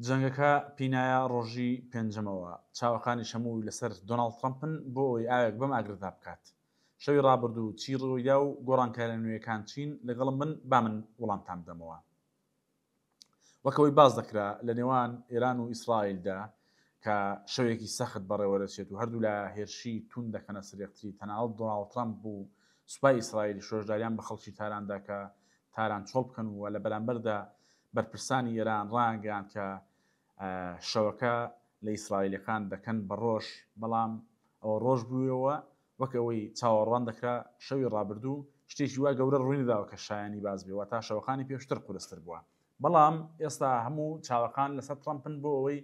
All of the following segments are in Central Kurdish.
جەنگەکە پینایە ڕۆژی پێنجەمەوە، چاوەکانیش هەمووی لەسەر دۆناڵد ترەمپن بۆ ئەوەی ئاوێک بەم ئاگرەدا بکات. شەوی ڕابردوو چی ڕوویدا و گۆڕانکارییە نوێیەکان چین؟ لەگەڵم بن با من وەڵامتان بدەمەوە. وەک ئەوەی باس دەکرا لە نێوان ئێران و ئیسرائیلدا کە شەوێکی سەخت بەڕێوەدەچێت و هەردوولا هێرشی توند دەکەنە سەر یەکتری، تەنانەت دۆناڵد ترەمپ و سوپای ئیسرائیلیش هۆشداریان بە خەڵکی تاران دا کە تاران چۆڵ بکەن و لە بەرامبەردا بەرپرسانی ئێران ڕایانگەیاند کە شەوەکە لە ئیسرائیلیەکان دەکەن بە ڕۆژ، بەڵام ئەوە ڕۆژ بوویەوە وەک ئەوەی چاوەڕوان دەکرا شەوی ڕابردوو شتێکی وا گەورە ڕووینەداوە کە شایانی باس بێ، واتا شەوەکانی پێشتر قورستر بووە. بەڵام ئێستا هەموو چاوەکان لەسەر ترەمپن بۆ ئەوەی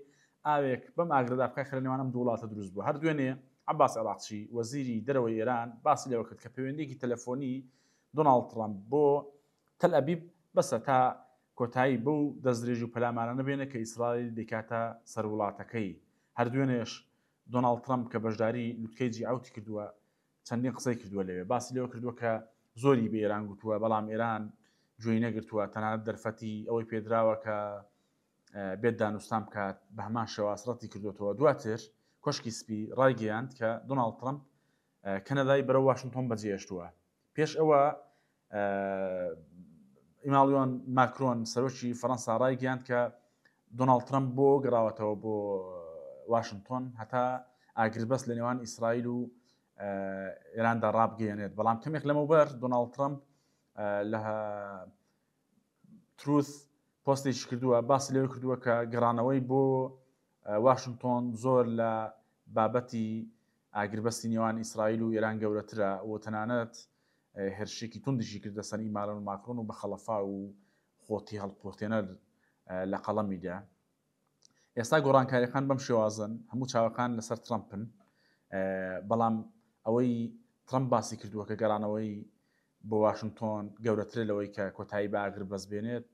ئاوێک بەم ئاگرەدا بکات کە لە نێوان ئەم دوو وڵاتە دروست بووە. هەر دوێنێ عەباس عێراقچی وەزیری دەرەوەی ئێران باسی لەوە کرد کە پەیوەندییەکی تەلەفۆنی دۆناڵد ترەمپ بۆ تەلئەبیب بەسە تا کۆتایی بەو دەستدرێژی و پەلامارانە بێنێ کە ئیسرائیل دەیکاتە سەر وڵاتەکەی. هەر دوێنێش دۆناڵد ترەمپ کە بەشداری لوتکەی جی عەوتی کردووە، چەندین قسەی کردووە لەوێ. باسی لەوە کردووە کە زۆری بە ئێران گوتووە، بەڵام ئێران گوێی نەگرتووە، تەنانەت دەرفەتی ئەوەی پێدراوە کە بێت دانوستان بکات، بە هەمان شێواز ڕەتی کردووەتەوە. دواتر کۆشکی سپی ڕایگەیاند کە دۆناڵد ترەمپ کەنەدای بەرەو واشنتۆن بەجێهێشتووە. پێش ئەوە ئیماڵیۆن ماکرۆن سەرۆکی فەرەنسا ڕایگەیاند کە دۆناڵد ترەمپ بۆ گەڕاوەتەوە بۆ واشنتۆن هەتا ئاگربەست لە نێوان ئیسرائیل و ئێراندا ڕابگەیەنێت بەڵام کەمێک لەمەوبەر دۆناڵد ترەمپ لە تروث پۆستێکی کردووە باسی لەوە کردووە کە گەڕانەوەی بۆ واشنتۆن زۆر لە بابەتی ئاگربەستی نێوان ئیسرائیل و ئێران گەورەترە و تەنانەت هێرشێکی توندیشی کردە سەر ئیمالۆن ماکرۆن و بە خەڵەفاو و خۆ تێهەڵقورتێنەر لە قەڵەمیدا. ئێستا گۆڕانکاریەکان بەم شێوازەن، هەموو چاوەکان لەسەر ترەمپن، بەڵام ئەوەی ترەمپ باسی کردووە کە گەڕانەوەی بۆ واشنتۆن گەورەترە لەوەی کە کۆتایی بە ئاگربەست بێنێت،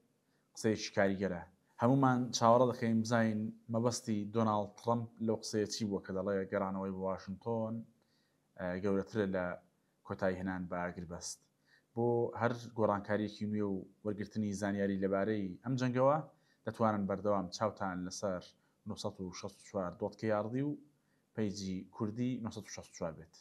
قسەیەکی کاریگەرە. هەموومان چاوەڕێ دەکەین بزانین مەبەستی دۆناڵد ترەمپ لەو قسەیە چی بووە کە دەڵێ گەڕانەوەی بۆ واشنتۆن گەورەترە لە کۆتاییهێنان بە ئاگربەست. بۆ هەر گۆڕانکارییەکی نوێ و وەرگرتنی زانیاری لەبارەی ئەم جەنگەوە، دەتوانن بەردەوام چاوتان لەسەر 964 dot KRD و پەیجی کوردی 964 بێت.